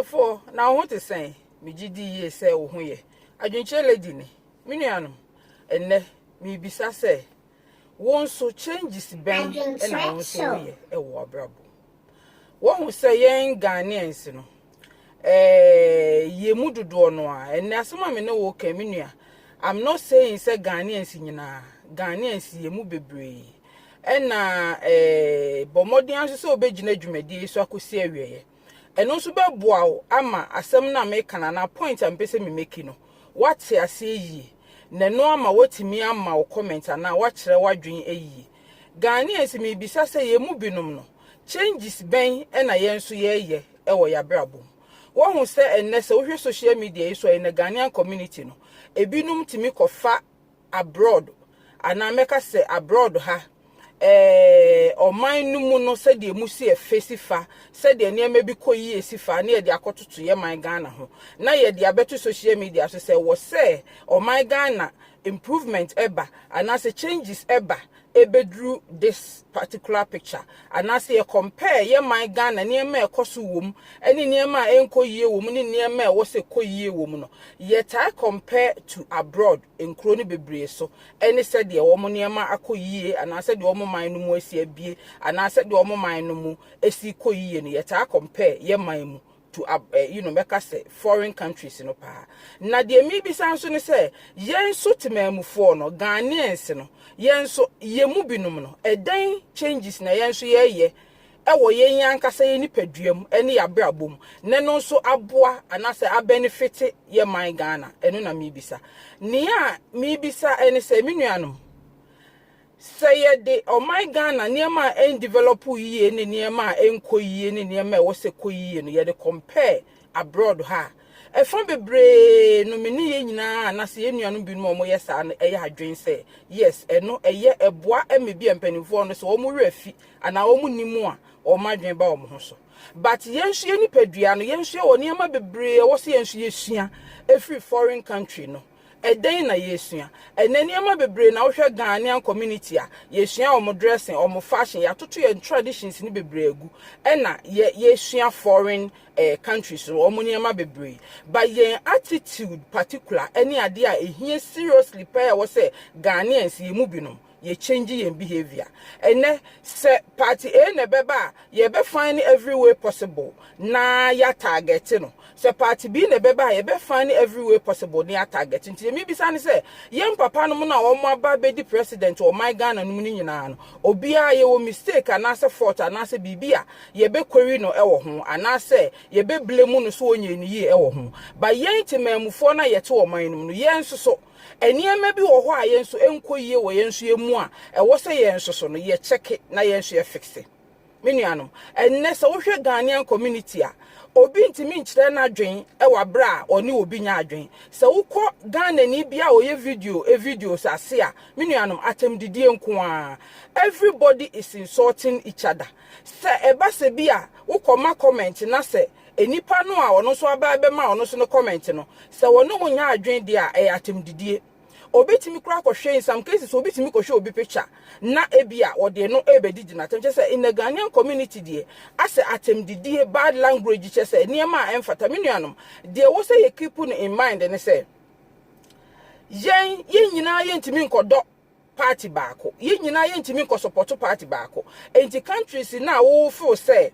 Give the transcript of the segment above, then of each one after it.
Ɔdɔfoɔ, na wo ho te sɛn? Megye di yie sɛ wo ho yɛ. Adwenkyerɛ lady ni. Me nuanom, ɛnnɛ merebisa sɛ, wo nso changes bɛn na wo nso woyɛ wɔ w'abrabɔ mu? Woahu sɛ yɛn Ghanaians no, yɛn mu dodoɔ no a, ɛnnɛ asɛm a me ne wo ka, me nua, I'm not saying sɛ Ghanaians nyinaa, Ghanaians yɛn mu bebree. Ɛna bɔ mmɔden nso sɛ wobɛgyina dwumadie yi so akɔsi awieeɛ. Ɛno nso bɛboa wo ama asɛm no a meka no anaa point a mepɛ sɛ memeki no, woate aseɛ yie. Na ɛno ama woatumi ama wo comment anaa woakyerɛ w'adwene yie. Ghanaians, merebisa sɛ yɛn mu binom no, changes bɛn na yɛn nso yɛreyɛ wɔ yɛn abrabɔ mu? Woahu sɛ ɛnnɛ sɛ wohwɛ social media yi so a, in the Ghanaian community no, ebinom tumi kɔfa abroad anaa mɛka sɛ abroad ha ɔman no mu no, sɛdeɛ mu si ɛfɛ si fa, sɛdeɛ nneɛma bi kɔ yie si fa, ne yɛde akɔtoto yɛ man Ghana ho na yɛde abɛto social media so sɛ wɔ sɛ ɔman Ghana improvement ɛba anaasɛ changes ɛba ɛbɛduru this particular picture, anaasɛ yɛ compare yɛ man Ghana nneɛma a ɛkɔ so wɔ mu ɛne nneɛma a ɛnkɔ yie wɔ mu ne nneɛma a ɛwɔ sɛ kɔ yie wɔ mu no, yɛtaa compare to abroad nkuro no bebree so ɛne sɛdeɛ wɔn nneɛma akɔ yie anaasɛ deɛ wɔn man no mu asi abie anaasɛ deɛ wɔn man no mu esi kɔ yie no. Yɛtaa compare yɛ man mu to mɛka sɛ foreign countries no paa. Na deɛ mibisa nso ne sɛ, yɛn nso temaamufoɔ no, Ghanaians no, yɛn nso yɛn mu binom no, ɛdɛn changes na yɛn nso yɛreyɛ ɛwɔ yɛn ankasa yɛn nipadua mu ɛne yɛn abrabɔ mu na ɛno nso aboa anaasɛ abenefit yɛ man Ghana? Ɛno na mibisa. Nea mibisa ɛne sɛ, me nuanom, sɛ yɛde ɔman Ghana nneɛma a ɛndevelop yie ne nneɛma a ɛnkɔ yie ne nneɛma a ɛwɔ sɛ kɔ yie no, yɛde compare abroad ha a, ɛfa bebree no, me ne yɛn nyinaa anaasɛ yɛn nuanom binom a wɔyɛ saa no ɛyɛ adwene sɛ yes, ɛno ɛyɛ ɛboa ɛma bi a mpanimfoɔ no sɛ wɔn werɛ fi anaa wɔn nim a wɔn adwene ba wɔn ho so. But yɛn nso yɛn nipadua no, yɛn nso yɛwɔ nneɛma bebree a ɛwɔ sɛ yɛn nso yɛsua ɛfiri foreign country no. Ɛdɛn na yɛsua ɛnɛ? Nneɛma bebree na wohwɛ Ghanaian community a, yɛsua wɔn dressing, wɔn fashion, yɛatoto yɛn traditions no bebree agu ɛna yɛ yɛsua foreign countries no wɔn nneɛma bebree. But yɛn attitude particular ɛne adeɛ a ehia seriously pɛɛ a ɛwɔ sɛ Ghanaians yɛn mu binom yɛ change yɛn behaviour. Ɛnɛ sɛ party A na ɛbɛba a, yɛbɛ find every way possible na yɛ target no. Sɛ party B na ɛbɛba a, yɛbɛ find every way possible na yɛ target. Nti emi bisa ne sɛ, yɛn papa no mu na wɔn aba bɛdi president wɔ ɔman Ghana no mu no nyinaa no, obiara yɛwɔ mistake anaasɛ fault anaasɛ biribi a yɛbɛkɔri no ɛwɔ ho anaasɛ yɛbɛblame no so wɔnyɛ ne yie ɛwɔ ho? But yɛn temaamufoɔ no a yɛte ɔman no mu no, yɛn nso so nneɛma bi wɔ hɔ a yɛn nso nkɔ yie wɔ yɛn nso yɛn mu a ɛwɔ sɛ yɛn nso so no yɛkyɛke na yɛn nso yɛ fix. Me nuanom, ɛnnɛ sɛ wohwɛ Ghanaian community a, obi ntumi nkyerɛ n'adwen ɛwɔ abere a ɔne obi nya adwen. Sɛ wokɔ Ghana ni bi a ɔyɛ video e videos ase a, me nuanom, atɛmdidie nko ara. Everybody is insulting each other. Sɛ ɛba sɛ bi a wokɔma comment na sɛ nipa no a ɔno nso aba bɛma ɔno nso no comment no, sɛ wɔne wo nya adwen deɛ a, ɛyɛ atɛmdidie. Obi tumi kora kɔhwɛ, in some cases obi tumi kɔhwɛ obi picture na ebi a wɔde no ebɛdidi n'atɛm. Kyerɛ sɛ in the Ghanaian community deɛ, asɛ atɛmdidie, bad language, kyerɛ sɛ nneɛma a ɛmfata. Me nuanom, deɛ wɔ sɛ yɛ keep no in mind ne sɛ yɛn nyinaa yɛntumi nkɔdɔ party baako, yɛn nyinaa yɛntumi nkɔ support party baako. Nti countries na wɔwɔ sɛ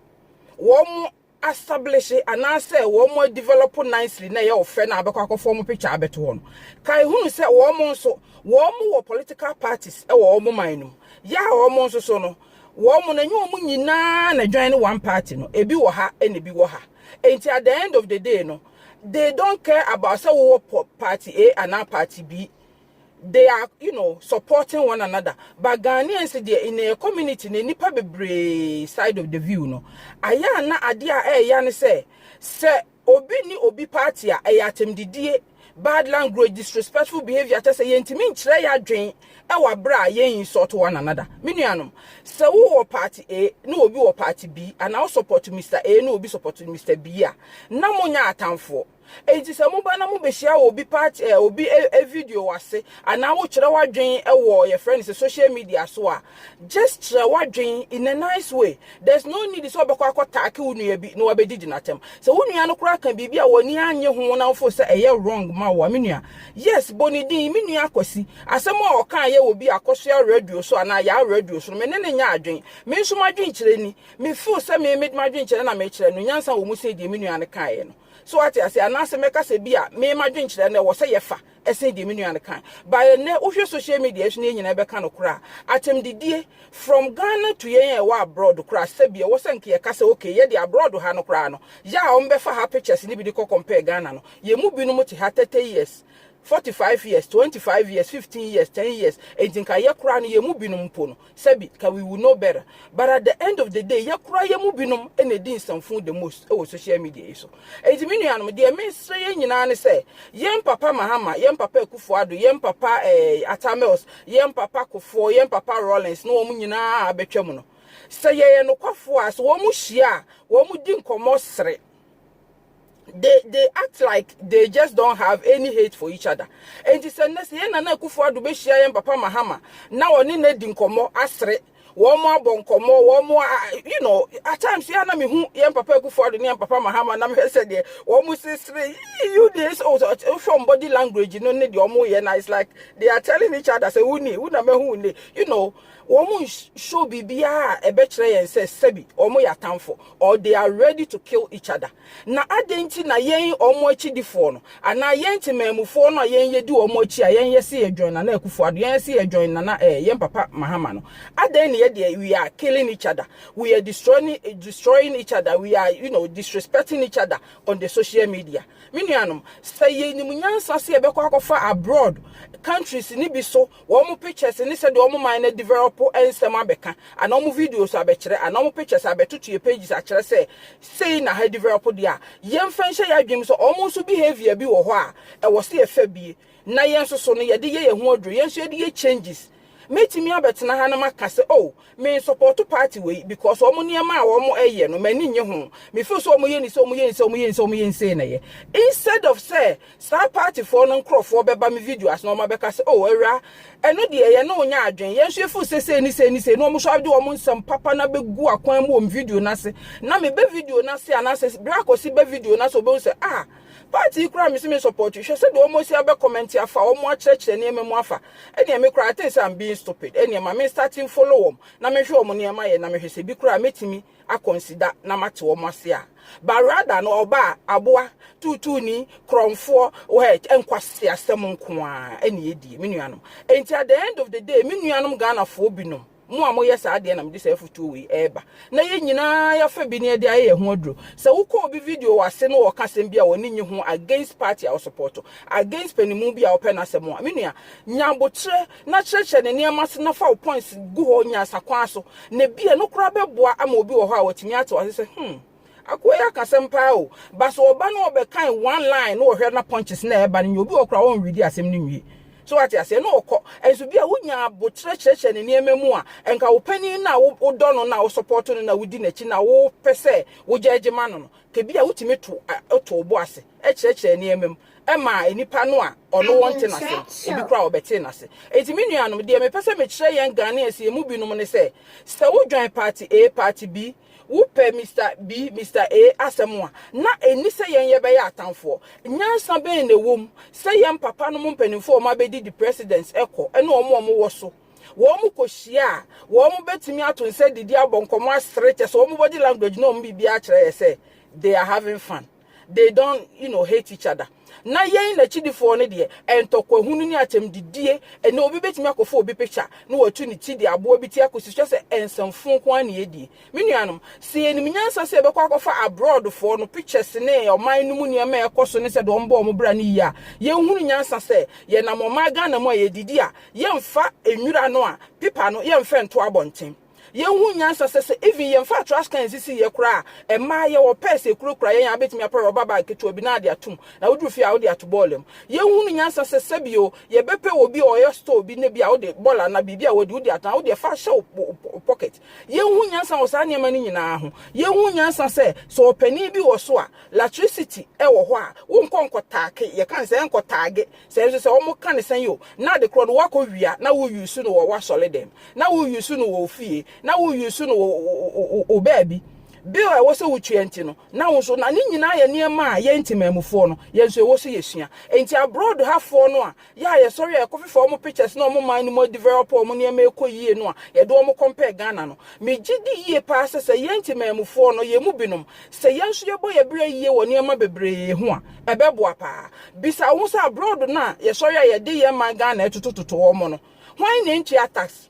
wɔn establish anaasɛ wɔn develop nicely na ɛyɛ ɔfɛ na abɛkɔ akɔfɔ wɔn picture abɛto hɔ no, kae hunu sɛ wɔn nso wɔn wɔ political parties ɛwɔ wɔn man no mu. Yɛ a wɔn nso so no, wɔn no enye wɔn nyinaa na join one party no, ebi wɔ ha ɛna ebi wɔ ha. Nti at the end of the day no, they don't care about sɛ wɔwɔ party A anaa party B. They are supporting one another. But Ghanaians deɛ, in a community na nipa bebree side of the view no, ayɛ ana adeɛ a ɛyɛ ne sɛ obi ni obi party a, ɛyɛ atɛmdidie, bad language, disrespectful behaviour. Kyɛ sɛ yɛntumi nkyerɛ yɛ adwen ɛwɔ abere a yɛn insult one another. Me nuanom, sɛ wowɔ party A na obi wɔ party B anaa wo support Mr A na obi support Mr B a, na mo nya atamfoɔ. Enti sɛ moba na mobɛhyia wɔ obi party ɛ obi ɛ video ase anaa wokyerɛ w'adwen wɔ yɛfrɛ no sɛ social media so a, just kyerɛ w'adwen in a nice way. There's no need sɛ wobɛkɔ akɔ attack wo nua bi na wabɛdidi n'atɛm. Sɛ wo nua no koraa ka biribi a w'ani annye ho na wofo sɛ ɛyɛ wrong ma wo a, me nua, yes, bɔ ne din. Me nua Akwasi, asɛm a ɔka yɛ wɔ bi Akɔsoa Radio so anaa Yaa Radio so no, me ne ne nyɛ adwen. Me nso m'adwenkyerɛ ni. Me feel sɛ me me m'adwenkyerɛ na mekyerɛ no nyansa wɔ mu sɛ deɛ me nua no kaeɛ no so. Ate ase? Anaasɛ mɛka sɛ bi a me m'adwenkyerɛ no ɛwɔ sɛ yɛfa ɛsen deɛ me nua no kan. But ɛnɛ wohwɛ social media so ne yɛn nyinaa bɛka no koraa, atɛmdidie from Ghana to yɛn a ɛwɔ abroad koraa, sɛbi, ɛwɔ sɛ nka yɛka sɛ okay, yɛde abroad ha no koraa no yɛ a wɔmbɛfa ha pictures ne bi de kɔ compare Ghana no. Yɛn mu binom te ha 30 years, 45 years, 25 years, 15 years, 10 years. Enti nka yɛ koraa no, yɛn mu binom mpo no, sɛbi, ka we will know better. But at the end of the day, yɛ koraa yɛn mu binom ɛna edi nsɛmfo the most ɛwɔ social media yi so. Enti me nuanom, deɛ mesrɛ yɛn nyinaa ne sɛ yɛn papa Mahama, yɛn papa Akufo Addo, yɛn papa Atta Mills, yɛn papa Kufuor, yɛn papa Rawlings na wɔn nyinaa abɛtwa mu no, sɛ yɛyɛ nokwafoɔ a, sɛ wɔn hyia a, wɔn di nkɔmmɔ sere. They act like they just don't have any hate for each other. Enti sɛ nnɛ sɛ yɛn Nana Akufo Addo bɛhyia yɛn papa Mahama na ɔne ne di nkɔmmɔ asere, wɔn mo abɔ nkɔmmɔ, wɔn mo a at times yɛn na mehu yɛn papa Akufo Addo ne yɛn papa Mahama na mehwɛ sɛ deɛ wɔn mo sesere you this, oh, from body language no ne deɛ wɔn yɛ na it's like they are telling each other sɛ wuni wo na mehu ne wɔn mo show biribiara a ɛbɛkyerɛ yɛn sɛ sɛbi wɔn yɛ atamfo or they are ready to kill each other. Na adɛn nti na yɛn wɔn akyidifoɔ no anaa yɛn temamufoɔ no a yɛn yɛdi wɔn akyi a yɛn yɛsi yɛ join Nana Akufo Addo, yɛn yɛsi yɛ join Nana yɛn papa Mahama no, adɛn na yɛ deɛ we are killing each other, we are destroying each other, we are disrespecting each other on the social media? Me nuanom, sɛ yɛnim nyansa sɛ yɛbɛkɔ akɔfa abroad countries ni bi so wɔn mo pictures ne sɛdeɛ wɔn man no develop nsɛm abɛka anaa wɔn videos abɛkyerɛ anaa wɔn pictures abɛtoto yɛ pages akyerɛ sɛ sei na ha develop deɛ a, yɛmfa nhyɛ yɛ adwene sɛ wɔn nso behaviour bi wɔ hɔ a ɛwɔ sɛ yɛfa bie na yɛn nso so no yɛde yɛ yɛn ho aduro, yɛn nso yɛde yɛ changes. Mɛtumi abɛtena ha na maka sɛ, oh, me support party wei because wɔn nneɛma a wɔn ɛyɛ no m'ani nye ho, me feel sɛ wɔn yɛ ni sɛ wɔn yɛ ni sɛ wɔn yɛ ni sɛ wɔn yɛ ni sɛ na yɛ, instead of sɛ saa party foɔ no nkorɔfoɔ bɛba me video ase na wɔn abɛka sɛ, oh, awura, ɛno deɛ yɛn no nya adwene, yɛn nso efu sɛ sɛ ni sɛ ni sɛ na wɔn nso ade wɔn nsɛm papa na bɛgu akwan mu wɔ video n'ase na me bɛ video n'ase anaasɛ bere akɔsi bɛ video n'ase, obehu sɛ, ah, party kura mi si mi support. Hwɛ sɛ deɛ wɔn si abɛ comment afa, wɔn akyerɛkyerɛ nneɛma mu afa. Ɛnea me kura, I think say I'm being stupid. Ɛnea ma me starting follow wɔn na mehwɛ wɔn nneɛma yɛ na mehwɛ sɛ bi kura metumi akɔnsida na mate wɔn ase a. But rather no, ɔbaa aboa tuutuuni korɔmfoɔ wɔ nkwasi asɛm nko a ɛna yɛdie. Me nuanom, nti at the end of the day, me nuanom Ghanafoɔ binom mo a moyɛ saa adeɛ na mede saa afutuo wei ɛreba na yɛn nyinaa yɛafa bi ne yɛde ayɛ yɛn ho aduro. Sɛ wokɔ obi video wɔ ase no, wɔka asɛm bi a wɔne nye ho against party a wɔsupport, against panimu bi a wɔpɛ n'asɛm a, me nua, nya abotrɛ na kyerɛkyerɛ ne nneɛma ase na fa wo points gu hɔ nyansakwan so na bi a no koraa bɛboa ama obi wɔ hɔ a wɔtumi ate wɔ ase sɛ, akoa yi akasɛm paa o." Ba so ɔba no ɔbɛkan one line na ɔhwɛ na punches na ɛba no nyɛ obi wɔ koraa wɔnredi asɛm no nwie so, wate aseɛ, na ɔkɔ. Ɛnso bi a wonya abotrɛ kyerɛkyerɛ ne nneɛma mu a, nka wo panin na wodɔ no na wo support no na wodi n'akyi na wopɛ sɛ wogya agye ma no, kebi a wotumi to wo bo ase ɛkyerɛkyerɛ nneɛma mu ɛma nipa no a ɔno wɔn te n'ase, ebi koraa ɔbɛte n'ase. Eti mi nuanom, deɛ mepɛ sɛ mekyerɛ yɛn Ghanaians yɛn mu binom ne sɛ wo join party A, party B, wopɛ Mr B, Mr A asɛm a, na ɛni sɛ yɛn yɛbɛyɛ atamfoɔ. Nyansa bɛn na ɛwɔ mu sɛ yɛn papa no mu mpanimfoɔ a wɔn abɛdi di presidents ɛkɔ ɛne wɔn a wɔwɔ so, wɔn mo kɔhyia a, wɔn mo bɛtumi ato nsa didi, abɔ nkɔmɔ, asere, kyɛ sɛ wɔn body language na wɔn biribi akyerɛ yɛ sɛ they are having fun, they don't hate each other, na yɛn n'akyidifoɔ no deɛ, ntɔkwahunu ne atɛmdidie. Ɛna obi bɛtumi akɔfo obi picture na watu ne ti de aboa bi ti akɔsi hwɛ sɛ nsɛmfo nko ara na yɛdie. Me nuanom, sɛ yɛnim nyansa sɛ yɛbɛkɔ akɔfa abroadfoɔ no pictures ne ɔman no mu nneɛma a ɛkɔ so ne sɛ deɛ ɔmbɔ ɔmo bra no yie a, yɛnhunu nyansa sɛ yɛnam ɔman Ghana mu a yɛdidi a, yɛmfa nwura no a pipa no yɛmfa nto abɔnten. Yɛnhu nyansa sɛ even yɛmfa trash can sisi yɛ koraa, mmaa yɛwɔ pɛɛsɛ ekurakura yɛn a abɛtumi apɛ rɔba bag ketewa bi na ade atum na woduru fie a wode ato bɔɔla mu. Yɛnhunu nyansa sɛ sɛbio yɛbɛpɛ obi a ɔyɛ store bi ne bi a wode bɔɔla na biribi a wode atena wode ɛfa hyɛ wo. pocket. Yɛnhu nyansa wɔ saa nneɛma no nyinaa ho. Yɛnhu nyansa sɛ sɛ ɔpanin bi wɔ so a, electricity ɛwɔ hɔ a, wonkɔ nkɔtaake, yɛka ne sɛ nkɔtaage, sɛ nso sɛ wɔn ka ne sɛn yi o, na ade korɔ no wakɔ wia na wo use no wɔ w'asɔre dɛm, na wo use no wɔ ofie, na wo use no wɔ wo baabi. Bill a ɛwɔ sɛ wotua nti no, na wo nso na ne nyinaa yɛ nneɛma a yɛn ntemaamufoɔ no, yɛn nso ɛwɔ so yɛsua. Nti abroad hafoɔ no a yɛ a yɛsɔre a yɛkɔfefa wɔn pictures na wɔn man no mu develop wɔn nneɛma ɛkɔ yie no a, yɛde wɔn compare Ghana no, megye di yie paa sɛ yɛn ntemaamufoɔ no, yɛn mu binom, sɛ yɛn nso yɛbɔ yɛ berɛ yie wɔ nneɛma bebree ho a, ɛbɛboa paa. Bisa wo sɛ abroad no a yɛsɔre a yɛde yɛn man Ghana ɛtotototo wɔn no, hwan na ntua tax?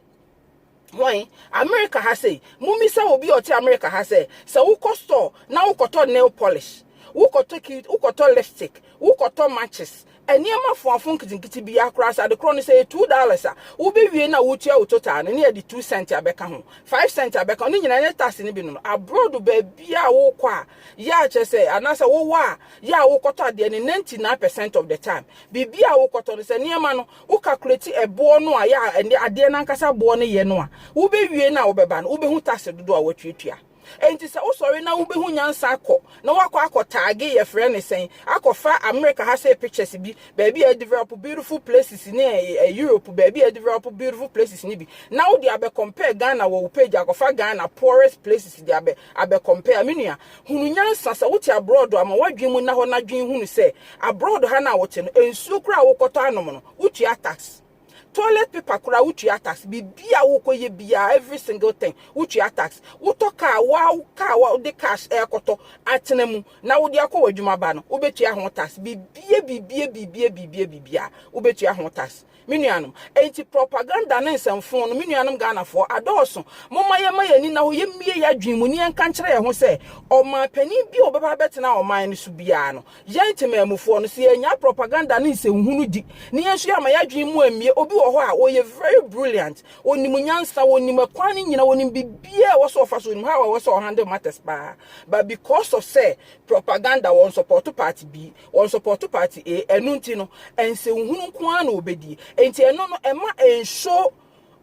Hwan? America ha sei, mumisa obi a ɔte America ha sɛ wokɔ store na wokɔtɔ nail polish, wokɔtɔ cute, wokɔtɔ lipstick, wokɔtɔ matches, nneɛma foafo nketenkete bi akora, sɛ ade korɔ no sɛ $2 a, wobɛwie na wotua wo total no, ne yɛde 2 cent abɛka ho, 5 cent abɛka ho. Ne nyinaa ne tax no bi no. Abroad baabi a wokɔ a, yɛ akyerɛ sɛ anaasɛ wowɔ a, yɛ a wokɔtɔ adeɛ no, 99% of the time, biribi a wokɔtɔ no, sɛ nneɛma no wo calculate ɛboɔ no a, yɛ a ɛnde adeɛ no ankasa boɔ no yɛ no a, wobɛwie no a wobɛba no, wobɛhu tax dodoɔ a watuatua. Enti sɛ wosɔre na wobɛhu nyansa akɔ na wakɔ akɔ taage, yɛfrɛ ne sɛn, akɔfa America ha sɛ pictures bi, baabi a develop beautiful places ne Europe baabi a develop beautiful places ne bi, na wode abɛ compare Ghana wɔ wo page, akɔfa Ghana poorest places de abɛ compare, me nua, hunu nyansa sɛ wote abroad ama woadwen mu na hɔ n'adwen hunu sɛ abroad ha na wote no, nsuo koraa a wokɔtɔ anom no, wotua tax. Toilet paper koraa, wotua tax. Biribi a wokɔyɛ biara, every single thing, wotua tax. Wotɔ car, wa car wa wode cash ɛkɔtɔ atena mu na wode akɔ w'adwuma ba no, wobɛtua ho tax. Bibie bibie bibie bibie bibia, wobɛtua ho tax, me nuanom. Enti propaganda ne nsɛmfo no, me nuanom Ghanafoɔ, adɔɔso. Momma yɛma yɛn ani na hɔ, yɛmmie yɛ adwene mu ne yɛnka nkyerɛ yɛn ho sɛ ɔman panin bi a ɔbɛba bɛtena ɔman no so biara no, yɛn temaamufoɔ no, sɛ yɛnya propaganda ne nsɛmhunu di ne yɛn nso yɛama yɛadwene mu ammie. Obi wɔ hɔ a ɔyɛ very brilliant, onim nyansa, onim ɛkwan no nyina, onim biribiara a ɛwɔ sɛ ɔfa so, onim how a ɛwɔ sɛ ɔhandle matters paa, but because of sɛ propaganda, wɔn support party B, wɔn support party A, ɛno nti no, nsɛnhunu nko ara na obɛdi. Nti ɛno no ɛma ɛnso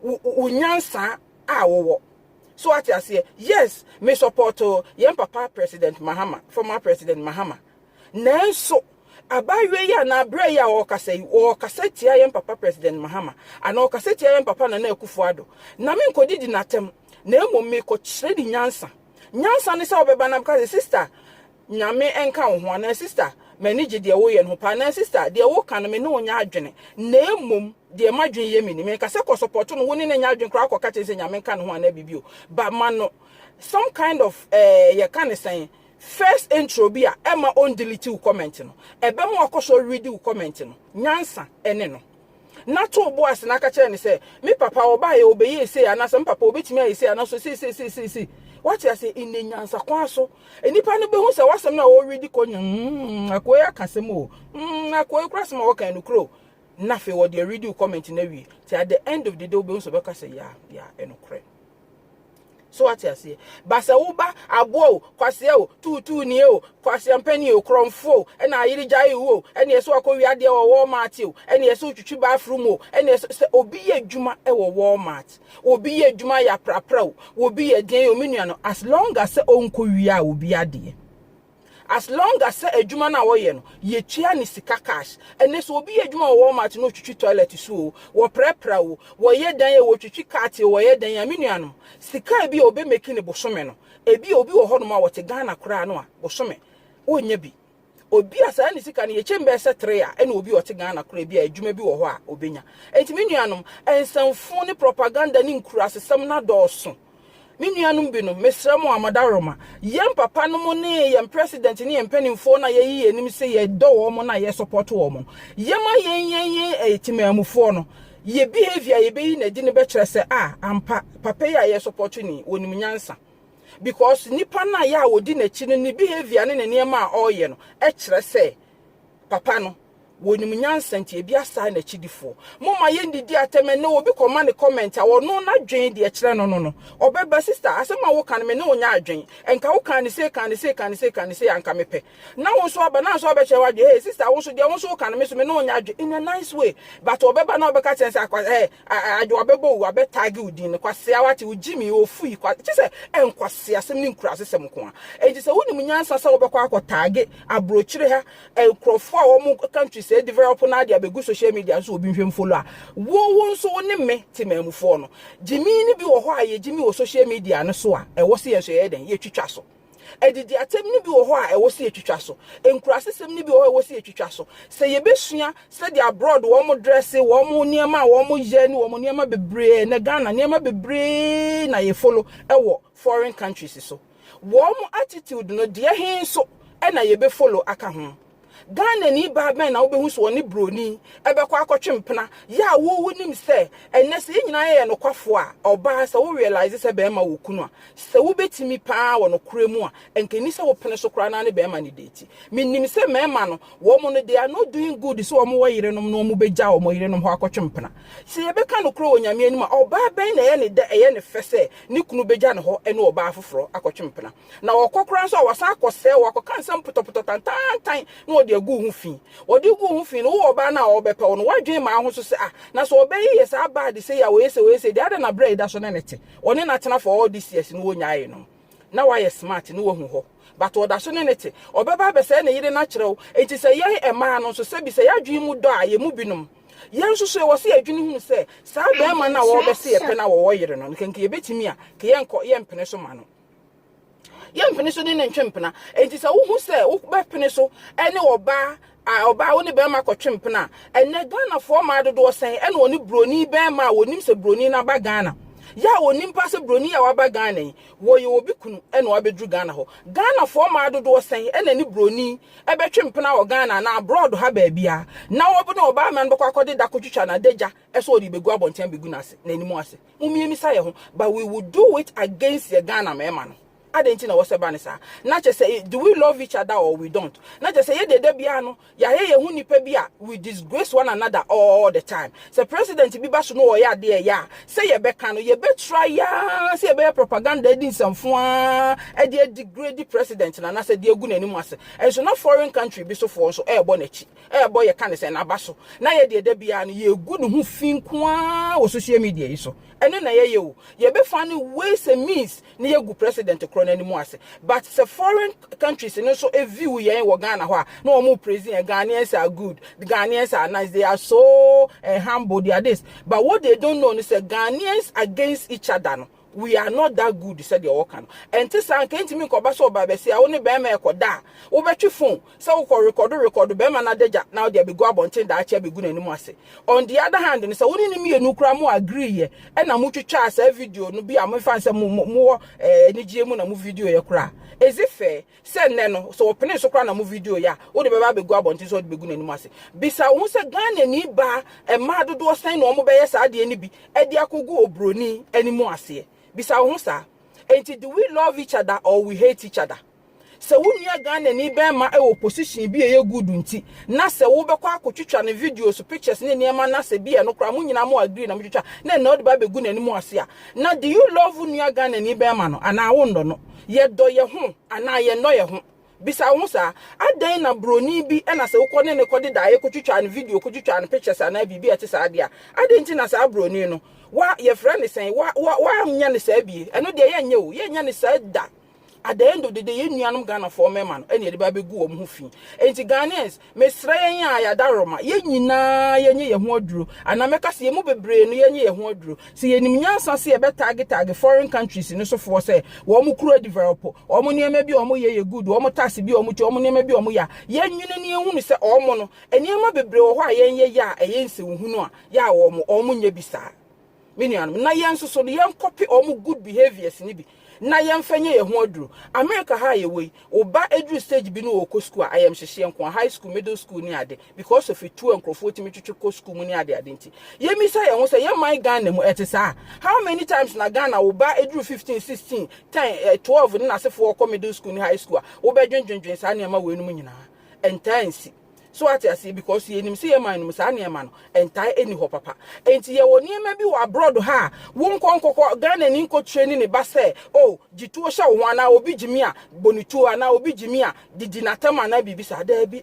wo nyansa a wɔwɔ so, ate aseɛ? Yes, me support yɛn papa President Mahama, former President Mahama, nanso abaayewa yi anaa abere yi a ɔrekasa yi, ɔrekasa tia yɛn papa President Mahama anaa ɔrekasa tia yɛn papa Nana Akufo Addo, na me nkɔdidi n'atɛm, na mmom mekɔkyerɛ ne nyansa. Nyansa ne sɛ ɔbɛba na ka sɛ, "Sister, Nyame nka wo ho," anaa, "Sister, m'ani gye deɛ woyɛ no ho paa," anaa, "Sister, deɛ woka no, me ne wo nyɛ adwene, na mmom deɛ m'adwene yɛ me ni." Menka sɛ kɔ support no, wo ne ne nyɛ adwene koraa, kɔka kyerɛ sɛ Nyame nka ne ho anaa biribi o, but ma no some kind of yɛka ne sɛn, first intro bi a ɛma on delete wo comment no, ɛbɛma wakɔ so read wo comment no. Nyansa ɛne no na to bo ase na aka kyerɛ ne sɛ, "Me papa ɔbaa yɛ ɔbɛyɛ ese," anaasɛ, "Me papa obɛtumi ayɛ ese," anaasɛ sei sei sei sei sei. Wate ase? Ine nyansa kwan so, nipa no bɛhu sɛ wasɛm no a wɔredi kɔ nya akoe aka asɛm o, akoe kora asɛm a wɔka no kuro, na afei wɔde aredi wo comment no awie. Ti at the end of the day, wobɛhu sɛ ɔbɛka sɛ ya ɛnokorɛ so. Wate aseɛ? Ba sɛ woba aboa o, kwasea o, tuutuu nie o, kwasea mpani o, korɔmfo o, ɛna ayere gyae wo o, ɛne ɛsɛ wakɔ wi adeɛ wɔ Walmart o, ɛne ɛsɛ wotwitwi bathroom o, ɛne ɛsɛ sɛ obi yɛ adwuma ɛwɔ Walmart, obi yɛ adwuma yɛ aprapra o, obi yɛ deɛn o, me nua no, as long as sɛ ɔnkɔ wie a obi adeɛ, as long as sɛ adwuma no a wɔyɛ no, yɛtua ne sika cash. Ɛnɛ sɛ obi yɛ adwuma wɔ Walmart na otwitwi toilet so o, wɔprɛprɛ o, wɔyɛ dan a wɔtwitwi cart o, wɔyɛ dan a, me nua no, sika bi a obɛmeki ne bosome no, ebi a obi wɔ hɔnom a wɔte Ghana koraa no a bosome ɔnya bi, obi a saa ne sika no yɛkyɛ mbɛɛ sɛ tere a, ɛna obi a ɔte Ghana koraa bi a adwuma bi wɔ hɔ a obɛnya. Enti me nuanom, nsɛmfo ne propaganda ne nkurasesɛm no adɔɔso. Me nuanom binom, mesrɛ mo, amadaworoma, yɛn papa no mo ne yɛn president ne yɛn mpanimfoɔ no a yɛyi yɛn anim sɛ yɛdɔ wɔn mo no a yɛsupport wɔn mo no, yɛma yɛn temamufoɔ no, yɛ behavior a yɛbɛyi n'adi no bɛkyerɛ sɛ a ampa, papa yi a yɛsupport ni, wɔnim nyansa, because nipa no a yɛ a wɔdi n'akyi no, ne behavior ne ne nneɛma a ɔreyɛ no ɛkyerɛ sɛ papa no Wɔnim nyansa nti ebi asaa n'akyidifoɔ. Momma yɛndidi atɛm ɛnnɛ obi kɔma ne comment a ɔno n'adwen deɛ kyerɛ no no no ɔbɛba sister asɛm a woka no me ne wo nyɛ adwen nka wo kaa ne sei kaa ne sei kaa ne sei kaa ne sei anka mepɛ na wo nso aba na nso abɛkyerɛ w'adwen hey sister wo nso deɛ wo nso woka no me nso me ne wo nyɛ adwen in a nice way but ɔbɛba na ɔbɛka kyerɛ sɛ akwa eh adwo abɛbɔ wo abɛ tag wo din no kwasea wate wo gyimi ofui kwa kyɛ sɛ ɛnkwasea asɛm ne nkurasesɛm nko a enti sɛ wonim nyansa sɛ wobɛkɔ akɔ tag aburokyire ha nkurɔfoɔ a wɔn country sɛ develop na ade abɛgu social media nso obi nhwɛ mfollow a wo nso wo ne me te maamufoɔ no gyimi no bi wɔ hɔ a yɛgyimi wɔ social media no so a ɛwɔ sɛ yɛn nso yɛyɛ dɛn yɛtwitwa so. Adidi atɛm no bi wɔ hɔ a ɛwɔ sɛ yɛtwitwa so. Nkurasesɛm no bi wɔ hɔ a ɛwɔ sɛ yɛtwitwa so. Sɛ yɛbɛsua sɛdeɛ abroad wɔn dress, wɔn nneɛma a wɔn yɛ ne wɔn nneɛma bebree na Ghana nneɛma bebree na yɛfollow ɛwɔ foreign countries so. Wɔn attitude no deɛ he nso ɛna yɛbɛfollow aka ho. Ghana ni baa bɛn na wobɛhu so ɔne broni ɛbɛkɔ akɔtwe mpena yɛ a wowu nim sɛ ɛnɛ sɛ yɛn nyinaa yɛ nokwafoɔ a ɔbaa sɛ wo realize sɛ bɛrima wɔ kunu a sɛ wobɛtumi paa wɔ nokorɛ mu a nkani sɛ wopene so koraa na ne bɛrima ne date. Menim sɛ mmarima no wɔn no, they are not doing good sɛ wɔn wɔ yerenom na wɔn bɛgya wɔn yerenom hɔ akɔtwe mpena. Sɛ yɛbɛka nokorɛ wɔ Nyame anim a, ɔbaa bɛn na ɛyɛ ne dɛ, ɛyɛ ne fɛ sɛ ne kunu bɛgya ne hɔ ɛne ɔbaa foforɔ akɔtwe mpena na ɔkɔ koraa nso a wasan akɔsɛe wakɔka nsɛm pɔtɔpɔtɔ tantantan na ɔde agu ho fi? Wɔde gu ho fi no, wowɔ ɔbaa no a ɔbɛpɛ wo no, woadwene maa ho so sɛ ah, na sɛ ɔbɛyi yɛ saa baa de sɛ yɛ a wɔyɛ sɛ wɔyɛ sɛ deɛ ada na berɛ yi da so ne ne te ɔne n'atena for all these years no, wɔnyaeɛ no na wayɛ smart ne wahu hɔ, but ɔda so ne ne te ɔbɛba abɛsɛe ne yere no akyerɛ wo. Enti sɛ yɛn mmaa no nso, sɛbi, sɛ yɛadwene mu dɔ a yɛn mu binom yɛn nso so yɛwɔ sɛ yɛdwene hunu sɛ saa bɛrima no a wɔbɛsɛ yɛpɛ no a wɔwɔ yere no nkanka yɛbɛtumi a ka yɛnkɔ yɛmpene so ma no, yɛmpene so ne ne ntwe mpena. Enti sɛ wohu sɛ wobɛpene so ɛne ɔbaa a ɔbaa wo ne bɛrima kɔtwe mpena a, ɛnɛ Ghanafoɔ maa dodoɔ sɛn ɛna ɔne broni bɛrima a wɔnim sɛ broni no aba Ghana yɛ a wɔnim pa sɛ broni a waba Ghana yi wɔyɛ obi kunu ɛna wabɛduru Ghana hɔ? Ghanafoɔ maa dodoɔ sɛn ɛna ne broni ɛbɛtwe mpena wɔ Ghana na abroad ha baabi a na wɔbɛ ne ɔbaa ma no bɛkɔ akɔde da kɔtwitwa n'adagya ɛsɛ ɔde bɛgu abɔnten bɛgu n'ase n'anim ase? Mummiemisa yɛ ho, but we will do it against yɛ Ghana mmarima no. Adɛn nti na wɔsɛ ba ne saa? Na kyɛ sɛ do we love each other or we don't? Na kyɛ sɛ yɛde da biara no yɛayɛ yɛn ho nipa bi a we disgrace one another all the time. Sɛ president bi ba so no ɔyɛ adeɛ ɛyɛ a sɛ yɛbɛka no, yɛbɛtra yaa sɛ yɛbɛyɛ propaganda adi nsɛmfo a ɛde adegrade president na anasɛ de agu n'anim ase. Ɛnso na foreign country bi sofoɔ nso ɛrebɔ n'akyi, ɛrebɔ yɛ ka ne sɛ n'aba so na yɛde da biara no yɛgu ne ho fi nko ara wɔ social media yi so. Ɛno na yɛyɛ o, yɛbɛfa no ways and means na yɛgu president korɔ n'anim ase, but sɛ foreign countries no nso view yɛn wɔ Ghana hɔ a na wɔn praise yɛn: Ghanaians are good, Ghanaians are nice, they are so humble, they are this. But what they don't know is sɛ Ghanaians against each other no, we are not that good. Sɛdeɛ wɔka no ɛnte saa nka ntumi nkɔba sɛ ɔba bɛsi a wo ne bɛrima ɛkɔda a wobɛtwe phone sɛ wokɔ record bɛrima no adagya na wode abɛgu abɔnten daakye abɛgu n'anim ase. On the other hand no, sɛ wo ne ne mmienu koraa mo agree yɛ ɛna motwitwaa saa video no bi a momfa sɛ mowɔ anigyeɛ mu na mo video yɛ koraa, is it fair sɛ nnɛ no sɛ wɔpene so koraa na mo video yɛ a wode bɛba abɛgu abɔnten sɛ wode bɛgu n'anim ase? Bisa wo ho sɛ Ghana ni baa mmaa dodoɔ sɛn na wɔn bɛyɛ saa adeɛ no bi ɛde akɔgu oburoni anim aseɛ? Bisa wo ho saa. Enti do we love each other or we hate each other? Sɛ wo nua Ghana ni bɛrima ɛwɔ position bi a ɛyɛ good nti na sɛ wobɛkɔ akɔtwitwa ne videos, pictures ne nneɛma na sɛ bi ɛno koraa mo nyinaa mo agree na motwitwa na ɛna wode ba bɛgu n'anim ase a, na do you love wo nua Ghana ni bɛrima no anaa wo nnɔ no? Yɛdɔ yɛ ho anaa yɛnnɔ yɛ ho? Bisa wo ho saa. Adɛn na broni bi ɛna sɛ wokɔ ne ne kɔde daeɛ kɔtwitwa ne video, kɔtwitwa ne pictures anaa biribi a ɛte saa deɛ a, adɛn nti na saa broni no wa yɛfrɛ ne sɛn wa wa wanyɛ ne saa bie? Ɛno deɛ yɛnyɛ o, yɛnyɛ ne saa da. At the end of the day, yɛn nuanom Ghanafoɔ mmarima no ɛna yɛde ba abɛgu wɔn ho fi. Nti Ghanaians, mesrɛ yɛn a yɛada Roma, yɛn nyinaa yɛnyɛ yɛn ho aduro anaa mɛka sɛ yɛn mu bebree no yɛnyɛ yɛn ho aduro sɛ yɛnim nyansa sɛ yɛbɛtag tag foreign countries no sofoɔ sɛ wɔn mo kuro develop, wɔn nneɛma bi a wɔn yɛ yɛ good, wɔn tax bi a wɔn tua, wɔn nneɛma bi a wɔn yɛ a yɛnwene ne yɛn hunu sɛ wɔn no nneɛma bebree wɔ hɔ a yɛn yɛ yɛ a ɛyɛ nsɛnhunu a yɛ a wɔn nyɛ bi saa. Me nuanom, na yɛn nso so no yɛn copy wɔn good behaviours ni bi na yɛmfa nyɛ yɛn ho aduro. America ha a yɛwɔ yi, ɔba eduru stage bi no wɔkɔ school a ayɛmhyehyɛ nko a high school, middle school ne ade because of etu a nkurɔfoɔ tumi twitwi kɔ school mu ne ade ade. Nti yɛmisa yɛn ho sɛ yɛn man Ghana mu ɛte saa? How many times na Ghana ɔba eduru 15, 16, 10, 12 ne n'asefoɔ kɔ middle school ne high school a wobɛdwendwendwen saa nneɛma wɔ enum nyinaa? Ɛntaa nsi. So ate aseɛ? Because yɛnim sɛ yɛ man no mu saa nneɛma no ɛntae ɛni hɔ papa. Enti yɛwɔ nneɛma bi wɔ abroad ha a wo nkɔ nkɔkɔ Ghana ni nkɔ train ne ba sɛ, oh, gye tuo hyɛ wo ho anaa obi gye mi a bɔ ne tuo anaa obi gye mi a didi n'atam anaa biribi saa. Daabi.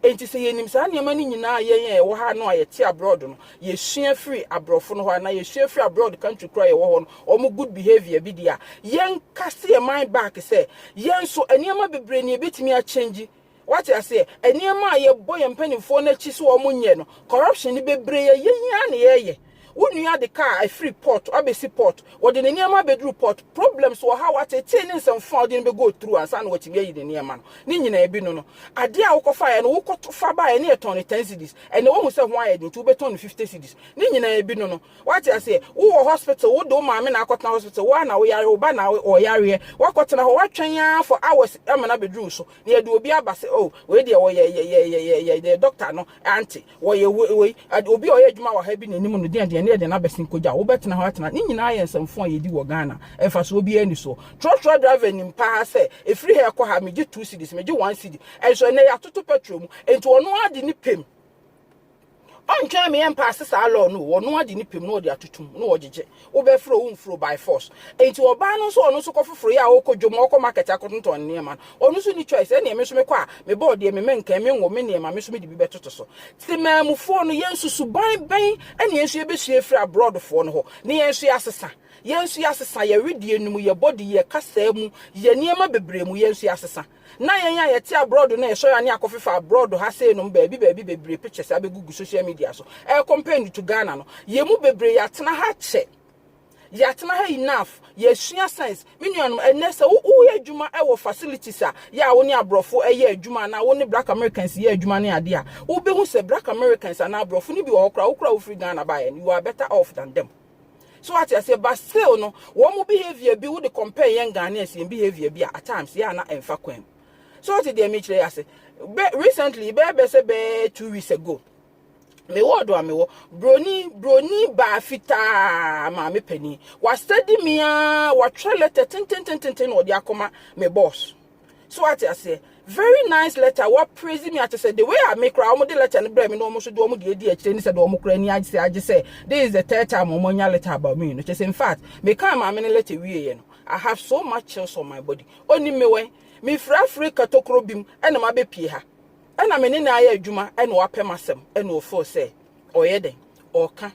Enti sɛ yɛnim saa nneɛma no nyinaa, yɛn a yɛwɔ ha no a yɛte abroad no, yɛsua firi aborɔfo no hɔ anaa yɛsua firi abroad country kora yɛwɔ hɔ no, ɔmo good behaviour bi deɛ a, yɛnka se yɛ mind back sɛ yɛn nso nneɛma bebree ne yɛbɛtumi akyɛngyi. Wate aseɛ? Nneɛma a yɛbɔ yɛn mpanimfoɔ n'akyi so wɔn nyɛ no, corruption ni bebree yɛ yɛn nyinaa na yɛyɛ. Wo nua de car afiri port abɛsi port, wɔde ne nneɛma abɛduru port, problems wɔ ha, watete ne nsɛmfo a wɔde no bɛgo through ansa na wɔatumi ayi ne nneɛma no ne nyinaa bi no. Adeɛ a wokɔfa yɛ no, wokɔfa baeɛ ne yɛtɔn no 10 cedis, ɛnna wɔhu sɛ ho ayɛ den nti wobɛtɔn no 50 cedis. Ne nyinaa bi no. Wate aseɛ? Wowɔ hospital, wode wo maame na akɔtena hospital, woa na woyare, wo ba na ɔyareɛ, woakɔtena hɔ, woatwɛn ara for hours ama no abɛduru so na yɛde obi aba sɛ, oh, wei deɛ wɔyɛ yɛ yɛ yɛ yɛ yɛ doctor no ante wɔyɛ wei, obi a ɔyɛ adwuma wɔ ha bi n'anim no deɛ deɛ ne yɛde n'abɛsen kogya. Wobɛtena hɔ atena ne nyinaa yɛ nsɛmfo a yɛdi wɔ Ghana. Ɛmfasoɔ biara ni soɔ. Trɔtrɔ driver nim paa sɛ ɛfiri ha ɛkɔ ha megye 2 cedis, megye 1 cedi, ɛnso ɛnɛ yɛatoto petrol mu, nti ɔno ade ne pem ɔntwɛn me yɛn paase saa law no. Ɔno ade ne pem na ɔde atotom na ɔgyegye. Wobɛforo wo mforo by force. Nti ɔbaa no nso, ɔno nso kɔ foforɔ yi a ɔkɔ dwom, ɔkɔ market akɔtontɔn nneɛma no, ɔno nso ni choice. Ɛnna ɛmi nso mekɔ a mebɔ deɛ me mɛnkan me ngo me nneɛma, me nso me de bi bɛtoto so. Te maamufoɔ no, yɛn nso suban bɛn ɛna yɛn nso yɛbɛsua afiri abroadfoɔ no hɔ ne yɛn nso yɛasesa? Yɛn nso yɛasesa yɛ wedeɛ no mu, yɛ bɔde, yɛ kasaa mu, yɛ nneɛma bebree mu, yɛn nso yɛasesa. Na yɛn a yɛte abroad no, yɛsɔre ane akɔfefa abroad ha sei nom baabi baabi bebree pictures abɛgugu social media so ɛyɛ compare to Ghana no, yɛn mu bebree yɛatena ha kyɛ, yɛatena ha enough, yɛsua sense. Me nuanom, ɛnɛ sɛ woyɛ adwuma ɛwɔ facilities a yɛ a wo ne aborɔfo ɛyɛ adwuma anaa wo ne black Americans yɛ adwuma ne adeɛ a, wobɛhu sɛ black Americans anaa aborɔfo no bi wɔ hɔ koraa, wo koraa wofiri Ghana baeɛ no, you are better off than them. So ate aseɛ? But still no, wɔn mo behaviour bi, wode compare yɛn Ghanaians yɛn behaviour bi a, at times yɛ ana ɛmfa kwan mu. So ɔte deɛ mekyerɛ yɛ ase? Bɛ recently, bɛɛ bɛ sɛ bɛɛ 2 weeks ago, mewɔ ɔdo a mewɔ broni baa fitaa maame panin wasɛdi me a watwerɛ letter tentententen na ɔde akɔma me boss. So ate aseɛ? Very nice letter, wa praise me ate sɛ the way a me kora wɔn de letter no brɛ me na wɔn nso de wɔn de edi akyire ne sɛ de wɔn kora ani agye sɛ this is the third time wɔn anya letter about me no kyerɛ sɛ, in fact, me kan maame ne letter wie yɛ no, I have so much chills on my body. Onim me wɛn me firi Africa tokuro bi mu ɛna ma bɛ ha ɛna me ne na ayɛ adwuma ɛna wapɛ m'asɛm ɛna ɔfo sɛ ɔyɛ den ɔka.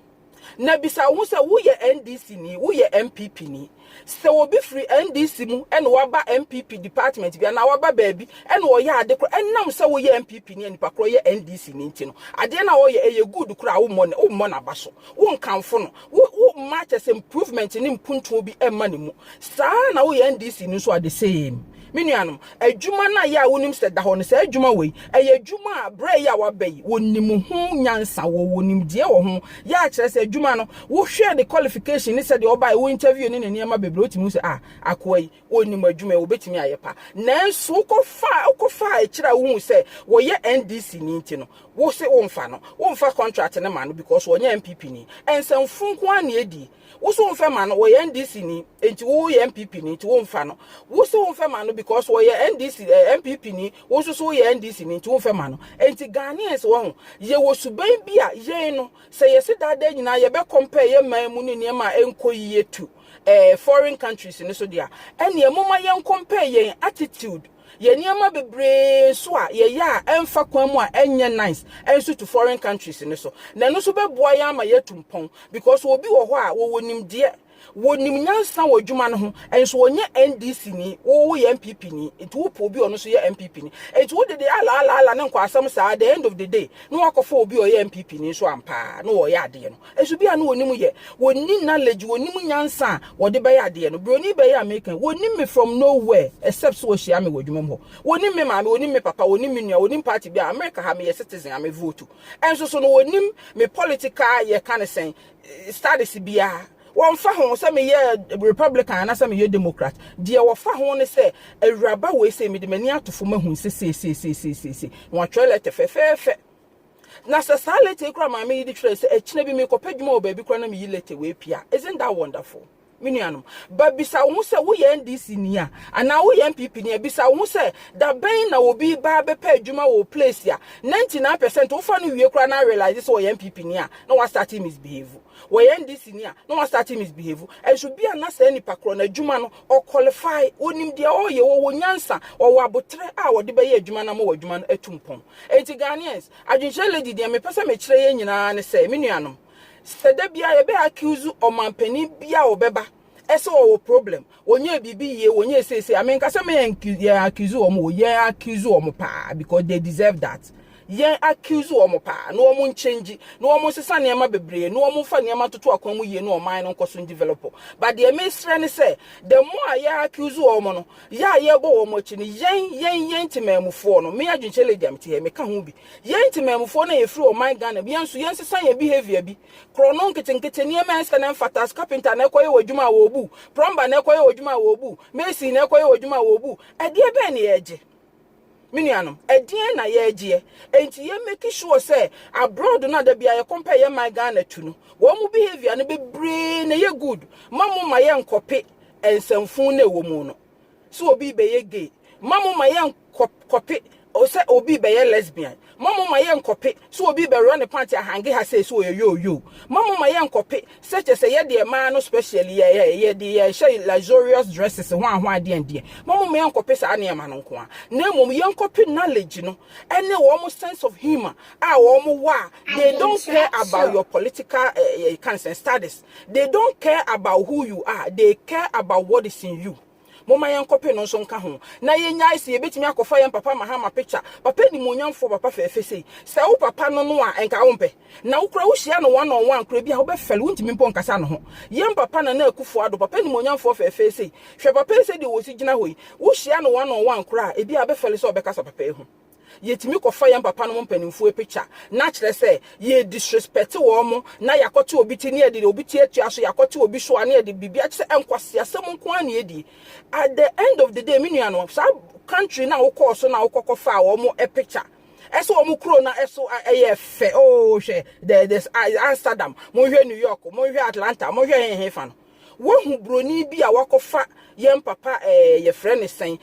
Na bisa wo sɛ woyɛ NDC ni, woyɛ NPP ni, sɛ obi firi NDC mu ɛna waba NPP department bi anaa waba baabi ɛna ɔyɛ ade korɔ, ɛnam sɛ woyɛ NPP ni, nipa korɔ yɛ NDC ni nti no, adeɛ na ɔyɛ ɛyɛ good korɔ a, wommɔ n'aba so, wonkamfo no, wo womma kyɛ sɛ improvement ne mpuntuo bi ɛmma ne mu. Saa na woyɛ NDC ni nso a, the same. Me nuanom, adwuma no a yɛ a wonim sɛ da hɔ no, sɛ adwuma wei ɛyɛ adwuma a berɛ yi a waba yi, wɔnim ho nyansa, wɔ wɔnim deɛ wɔ ho yɛ akyerɛ sɛ adwuma no, wohwɛ ne qualification ne sɛdeɛ ɔbaa wo interview ne ne nneɛma bebree, wotumi hu sɛ, ah, akoa yi wɔnim adwuma yi, wɔbɛtumi ayɛ pa. Nanso wokɔfa akyire a wohu sɛ wɔyɛ NDC ni nti no, wo se womfa no, womfa contract ne ma no because wɔnyɛ NPP ni. Ɛnsɛmfo nko a na edi wo so womfɛ ma no, wɔyɛ NDC ni nti, woyɛ NPP ni nti womfa no. Wo so womfɛ ma no because wɔyɛ NDC NPP ni, wo nso so woyɛ NDC ni nti womfɛ ma no. Nti Ghanaians wɔ ho, yɛwɔ suban bi a yɛn no sɛ yɛsi daadaa nyinaa yɛbɛ compare yɛ man mu ne nneɛma a ɛnkɔ yie to foreign countries ne so deɛ, ɛnneɛ moma yɛn compare yɛn attitude, yɛ nneɛma bebree nso a yɛyɛ a ɛmfa kwan mu a ɛnyɛ nice ɛnso to foreign countries ne so, na ɛno nso bɛboa yɛn ama yɛatu mpɔn, because obi wɔ hɔ a wɔwɔ nimdeɛ, wɔnim nyansa wɔ adwuma no ho, ɛnso wɔnyɛ NDC ni, wɔwɔ yɛ NPP ni, nti wopɛ obi a ɔno nso yɛ NPP ni, nti wode de ala ala ala ne nkɔ asɛm saa. At the end of the day na wakɔfa obi a ɔyɛ NPP ni nso ampaa na wɔyɛ adeɛ no, ɛnso bi a na wɔnim yɛ, wɔni knowledge, wɔnim nyansa a wɔde bɛyɛ adeɛ no. Broni bɛyɛ American, wɔnim me from nowhere except sɛ wɔhyia me wɔ adwuma mu hɔ. Wɔnim me maame, wɔnim me papa, wɔnim me nua, wɔnim party bi a America ha meyɛ citizen a me vote. Ɛnso so no, wɔnim me political yɛka ne sɛn status biara. Wɔmfa ho sɛ meyɛ Republican anaasɛ meyɛ Democrat. Deɛ wɔfa ho ne sɛ awuraba wei sɛ mede m'ani ato fam ahu sɛ seesiesiesiesie na watwerɛ letter fɛfɛɛfɛ. Na sɛ saa letter yi kora maame yi de twerɛ sɛ akyina bi mekɔpɛ adwuma wɔ baabi kora na meyi letter wei pia, isn't that wonderful? Me nuanom, ba bisa wo ho sɛ woyɛ NDC ni a anaa woyɛ NPP ni a, bisa wo ho sɛ da bɛn na obi ba bɛpɛ adwuma wɔ place a 99% wofa no wie koraa na realize sɛ wɔyɛ NPP ni a na wastart misbehave, wɔyɛ NDC ni a na wastart misbehave. Ɛnso bi a na saa nipa korɔ no adwuma no ɔqualify, onim deɛ ɔyɛ, wɔwɔ nyansa, ɔwɔ abotrɛ a wɔde bɛyɛ adwuma no ama wɔ adwuma no atu mpɔn. Enti Ghanaians, Adwenkyerɛ Lady deɛ mepɛ sɛ mekyerɛ yɛn nyinaa ne sɛ, me nuanom, sɛ da bia yɛbɛ accuse ɔmanpanin bia a ɔbɛba ɛsɛ ɔwɔ problem, wɔnyɛ biribi yie, wɔnyɛ seesei, amenka sɛ meyɛ yɛn accuse wɔn o, yɛn accuse wɔn paa because they deserve that. Yɛn accuse wɔn paa na wɔn nkyɛngyi na wɔn nsesa nneɛma bebree na wɔn mfa nneɛma toto akwan mu yie na ɔman no nkɔ so develop. But deɛ mesrɛ ne sɛ, the more a yɛ accuse wɔn no, yɛ a yɛbɔ wɔn akyi no, yɛn temaamufoɔ no, me Adwenkyerɛ Lady am te yɛ meka ho bi, yɛn temaamufoɔ no a yɛfiri ɔman Ghana bi, yɛn nso yɛn nsesa yɛn behaviour bi. Korɔ nketenkete, nneɛma ɛnsɛ na mfata. Carpenter na ɛkɔyɛ wɔ adwuma a wɔbu, plumber na ɛkɔyɛ wɔ adwuma a wɔbu, mason na ɛkɔyɛ wɔ adwuma a wɔbu. Ɛdeɛ bɛn ne yɛgye? Me nuanom, ɛdeɛn na yɛregyeɛ? Enti yɛn make sure sɛ abroad no a da bia yɛ compare yɛn man Ghana to no, wɔn mu behaviour no bebree na ɛyɛ good. Ma mo ma yɛn nkɔpe nsɛmfun na ɛwɔ mu no so obi bɛyɛ gay, ma mo ma yɛn kɔpe sɛ obi bɛyɛ lesbian, ma mo ma yɛn nkɔpe sɛ obi bɛwura ne pant ahange ha sɛ ɔyɛ yo yo, ma mo ma yɛn nkɔpe sɛ kyɛ sɛ yɛde mmaa no specially yɛ yɛde yɛhyɛ luxurious dresses ho aho adeɛ ndeɛ. Ma mo ma yɛn nkɔpe saa nneɛma no nko a, na mmom yɛn nkɔpe knowledge no ɛne wɔn sense of humour a wɔn wɔ a they don't care about your political uh, status. They don't care about who you are, they care about what is in you. Momma yɛn no nso nka ho na yɛnyae sɛ yɛbɛtumi akɔfa yɛn papa Mahama picture, papa nimonyamfoɔ, papa fɛɛfɛ sei. Sɛ wo papa no no a ɛnka wo mpɛ na wokura wohyia no one on one kura bi a wobɛfɛle, wontumi mpo nkasa no ho. Yɛn papa Nana Akufo Addo, papa nimonyamfoɔ fɛɛfɛ sei, hwɛ papa yi sɛ deɛ wɔsi gyina hɔ yi, wohyia no one on one kora a ebi a wobɛfɛle sɛ ɔbɛkasa papa yi ho. Yɛtumi kɔfa yɛn papa no mu mpanimfoɔ picture na kyerɛ sɛ yɛ disrespect wɔn mo na yɛakɔte obi ti ne yɛde obi ti atua so, yɛakɔte obi so a ne yɛde biribi akyerɛ nkwasi asɛm nko ara na yɛdi. At the end of the day, me nua no, saa country na wokɔɔ so na wokɔkɔ fa wɔn picture ɛsɛ wɔn kuro na ɛso ɛyɛ fɛ oh, hwɛ the Amsterdam, monhwɛ New York, monhwɛ Atlanta, monhwɛ hehe fa no, wohu broni bi a wakɔfa yɛn papa yɛfrɛ ne sɛn,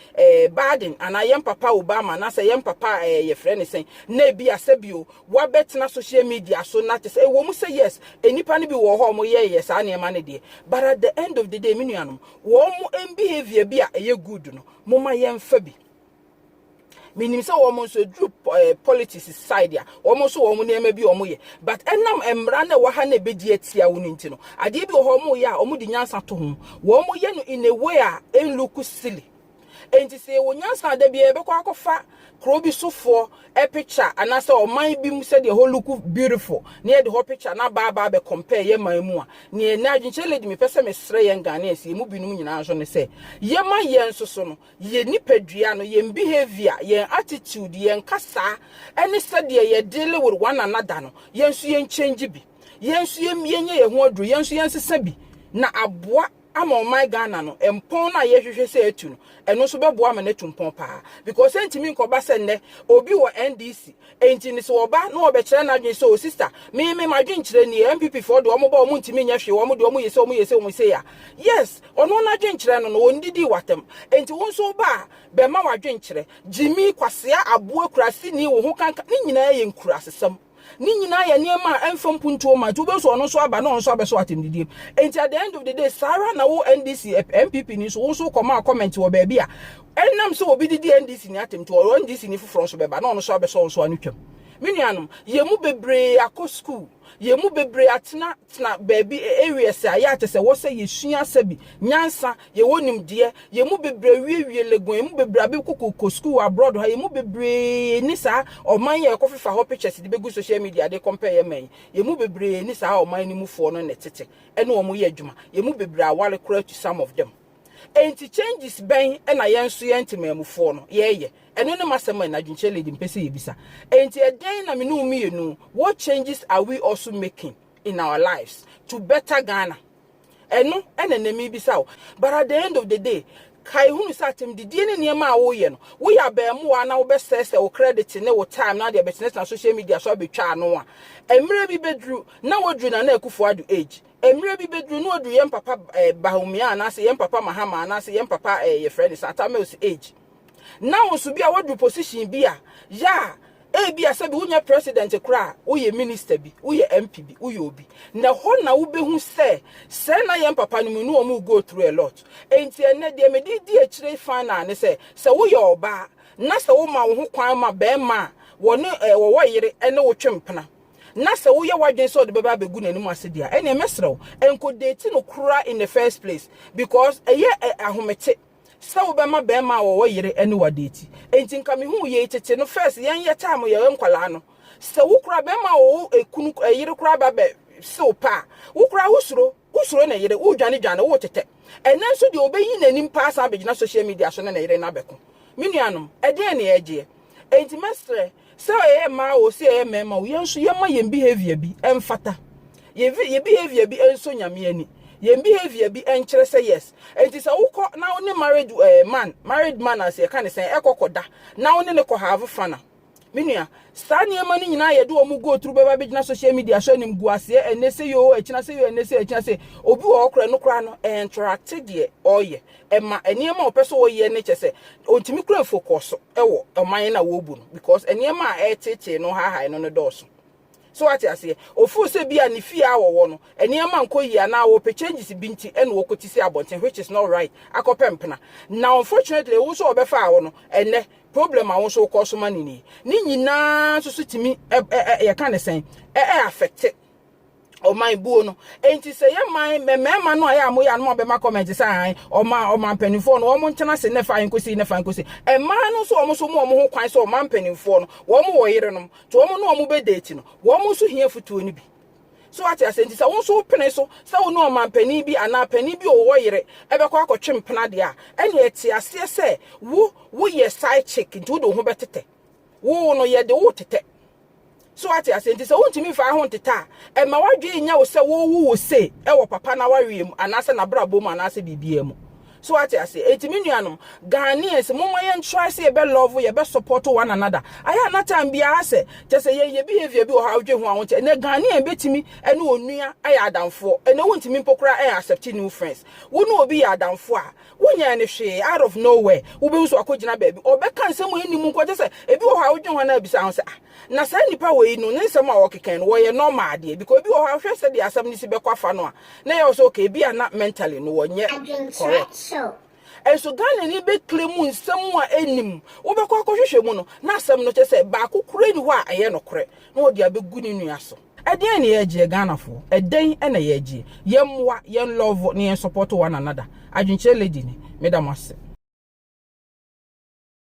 Biden anaa yɛn papa Obama anaasɛ yɛn papa yɛfrɛ ne sɛn, na ebi asɛbio wabɛtena social media so na te sɛ ɛwɔ mu sɛ yes, nipa no bi wɔ hɔ a wɔyɛ yɛ saa nneɛma no deɛ, but at the end of the day, me nuanom, wɔn mo behaviour bi a ɛyɛ good no, mo ma yɛmfa bi. Menim sɛ wɔn nso eduru politics side a, wɔn nso wɔn nneɛma bi wɔn yɛ, but ɛnam mmara na ɛwɔ ha na ebedi atia wɔn nti no, adeɛ bi wɔ hɔ wɔn yɛ a wɔn de nyansa to ho, wɔn yɛ no in a way a ɛnlook silly. Nti sɛ ɛwɔ nyansa ada bi a yɛbɛkɔ akɔfa kuro bi sofoɔ picture anaasɛ ɔman bi mu sɛdeɛ hɔ look beautiful na yɛde hɔ picture na baaba abɛ compare yɛ man mu a, nea ɛnɛ Adwenkyerɛ Lady mepɛ sɛ mesrɛ yɛn Ghanaians, yɛn mu binom nyinaa nso ne sɛ yɛma yɛn nso so no, yɛn nipadua no, yɛn behaviour, yɛn attitude, yɛn kasa ɛne sɛdeɛ yɛ deal with one another no, yɛn nso yɛn change bi, yɛn nso yɛn yɛnyɛ yɛn ho aduro, yɛn nso yɛn sesa bi na aboa ama ɔman Ghana no mpɔn no a yɛhwehwɛ sɛ atu no, ɛno nso bɛboa ama no atu mpɔn paa, because ɛntumi nkɔba sɛ nnɛ obi wɔ NDC enti ne sɛ ɔba na ɔbɛkyerɛ n'adwene sɛ, "O sister, me m'adwenkyerɛ nie, NPP foɔ de ɔmo ba ɔmo ntumi nyɛ hwee, ɔmo de ɔmo yɛ sɛ ɔmo yɛ sɛ ɔmo sɛ ya." Yes, ɔno n'adwenkyerɛ no wɔndidi watam. Enti wo nso ba a bɛma w'adwenkyerɛ gyimi kwasea aboa kuraseni wo ho kanka ne nyinaa yɛ nkurasesɛm, ne nyinaa yɛ nneɛma a ɛmfa mpuntuo ma. Nti wobɛnso ɔno nso aba na ɔno nso abɛso atɛmdidie. Nti at the end of the day, saa ara na wo NDC, NPP ni nso, wo nso kɔma comment wɔ baabi a ɛnam sɛ obi didi NDC ni atɛm, nti ɔwɔ NDC ni foforɔ nso bɛba na ɔno nso abɛsɔ nso ano twam. Me nuanom, yɛn mu bebree akɔ school, yɛn mu bebree atena tena baabi areas a yɛ ate sɛ wɔsɛ yɛsua sɛbi nyansa, yɛwɔ nimdeɛ. Yɛn mu bebree wiewie Legon, yɛn mu bebree abi kɔkɔ school abroad ha. Yɛn mu bebree ni saa ɔman yɛ ɛkɔ fefa hɔ pictures de bɛgu social media de compare yɛn man. Yɛn mu bebree ni saa ɔman no mu foɔ no na tete ɛne wɔn yɛ adwuma. Yɛn mu bebree awale koraa to some of them. Enti changes bɛn ɛna yɛn nso yɛn ntemamufoɔ no yɛɛyɛ? Ɛno ne masɛm a Adwenkyerɛ Lady mpɛ sɛ yɛbisa. Enti ɛdɛn na me ne wo mmienu, what changes are we also making in our lives to better Ghana? Ɛno ɛna nami bisa wo. But at the end of the day, kae hunu sɛ atɛmdidie ne nneɛma a woyɛ no, woyɛ abɛɛmoa na wobɛsɛesɛ wo credit ne wo time na deɛ bɛtenatena social media so abɛtwa ano a, mmerɛ bi bɛduru na wɔduru Nana Akufo Addo age. Mmerɛ bi bɛduru na waduru yɛn papa eh, Bawumia anaasɛ yɛn papa Mahama anaasɛ yɛn papa eh, yɛfrɛ no sɛ Atta Mills age. Na wo nso bi a waduru position bi a, yɛ a ebi a sɛbi wonyɛ president koraa a, woyɛ minister bi, woyɛ MP bi, woyɛ obi. Na hɔ na wobɛhu sɛ sɛ na yɛn papa no mu ne wɔn go through a lot. Enti ɛnnɛ deɛ mede di akyire final ne sɛ, sɛ woyɛ ɔbaa na sɛ woma wo ho kwan ma bɛrima a wɔne eh, wɔwɔ yere ne wo twe mpena, na sɛ woyɛ w'adwene sɛ ɔde bɛba abɛgu n'anim ase deɛ a, ɛneɛ mɛsrɛ wo, ɛnkɔ date no koraa in the first place, because ɛyɛ ahomete sɛ wobɛma bɛrima a wɔwɔ yere ne wadate. Enti nka mehu yei tete no first, yɛn yɛ time yɛyɛ nkwalaa no, sɛ wo koraa bɛrima a wɔwɔ ekunu yere koraa ba bɛ sew pa a, wo koraa wosuro, wosuro ne yere, wodwane dwane, wotetɛ. Ɛnɛ nso deɛ ɔbɛyi n'anim paa san abɛgyina social media so ne ne yere no abɛko. Me nuanom, ɛdeɛn ne yɛgyeɛ? Enti mɛsrɛ sɛ ɛyɛ mmaa o, sɛ ɛyɛ mmarima o, yɛn nso yɛma yɛn behavior bi ɛmfata. Yɛn behavior bi ɛnsɔ Nyame ani. Yɛn behavior bi ɛnkyerɛ sɛ yes. Enti sɛ wokɔ na wo ne married eh, man, married man as yɛka ne sɛn, ɛkɔ kɔda na wo ne ne kɔ have fun a, me nua, saa nneɛma no nyinaa yɛde wɔn go through bɛba bɛgyina social media so anim gu aseɛ, ɛnɛ sɛ yoo, ɛkyina sɛ yoo, ɛnɛ sɛ ɛkyina sɛ obi wɔ hɔ koraa no koraa no ɛntrate deɛ ɔreyɛ. Ɛma nneɛma a ɔpɛ sɛ ɔyɛ ne kyɛ sɛ ɔntumi kura focus ɛwɔ ɔman no a wɔrebu no, because nneɛma a ɛretetee no haahae no no dɔɔso. So wate aseɛ? Ofuru sɛ bi a ne fie a wɔwɔ no nneɛma nkɔ yie anaa wɔpɛ changes bi nti ɛna wɔkɔti si abɔnten, which is not right, akɔpɛ mpena. Na unfortunately, wo nso wɔbɛfa wo no, ɛnɛ problem a wo nso wokɔ so ma ne nie ne nyinaa nso so tumi ɛ ɛ yɛka ne sɛn, ɛ ɛ affect ɔman buo no. Enti sɛ yɛ man mmarima no a yɛ a moyɛ ano abɛma comment sɛ ahan ɔman ɔman mpanimfoɔ no wɔn ntena ase ne fa nkosi ne fa nkosi, mmaa no nso wɔn nso mo wɔn ho kwan sɛ ɔman mpanimfoɔ no wɔn wɔ yerenom nti wɔn ne wɔn bɛ date no, wɔn nso hia futuo no bi. So ate ase? Nti sɛ wo nso wopene so sɛ wo ne ɔman panin bi anaa panin bi a ɔwɔ yere ɛbɛkɔ akɔtwe mpena deɛ a, ɛne ɛte aseɛ sɛ wo woyɛ side chick, nti wode wo ho bɛtetɛ wo no, yɛde wo tetɛ. So ate ase? Nti sɛ wontumi mfa ho nteta a, ɛma w'adwene nya wo sɛ wowo wo se ɛwɔ papa na wareɛ mu anaasɛ n'abrabɔ mu anaasɛ biribiara mu. So ate ase? Enti me nuanom Ghanaians, momma yɛn try sɛ yɛbɛ love, yɛbɛ support one another. Ayɛ ana time biara sɛ kyɛ sɛ yɛn yɛ behavior bi wɔ hɔ a wodwe ho a wonkyɛ. Ɛnɛ Ghanaian bɛtumi ɛne onua ayɛ adamfoɔ, ɛnɛ wontumi mpo koraa ɛyɛ accept new friends. Wo ne obi yɛ adamfoɔ a, wonyɛ ne hwee, out of nowhere wobɛhu so akɔgyina baabi ɔbɛka nsɛm a ɛnni mu nkɔ. Kyɛ sɛ ebi wɔ hɔ a wodwe ho na abisa ho sɛ, ah, na saa nipa wɔ yi no ne nsɛm a wɔkeka no wɔyɛ normal adeɛ? Because ebi wɔ hɔ a wohwɛ sɛdeɛ asɛm no si bɛkɔ afa no a, na yɛ wɔ sɛ okay, ebi a na mentally no wɔnyɛ correct. Ɛnso Ghana ni bɛkile mu nsɛm a ɛnim wobɛkɔ akɔhwehwɛ mu no na asɛm no kyɛ sɛ baako kura ni hɔ a ɛyɛ nokorɛ na wɔde abɛgu ne nua so. Ɛdeɛn na yɛgyeɛ, Ghanafoɔ? Ɛdɛn ɛna yɛgyeɛ? Yɛmmoa yɛn, love na yɛn support one another. Adwenkyerɛ Lady ni, meda mo ase.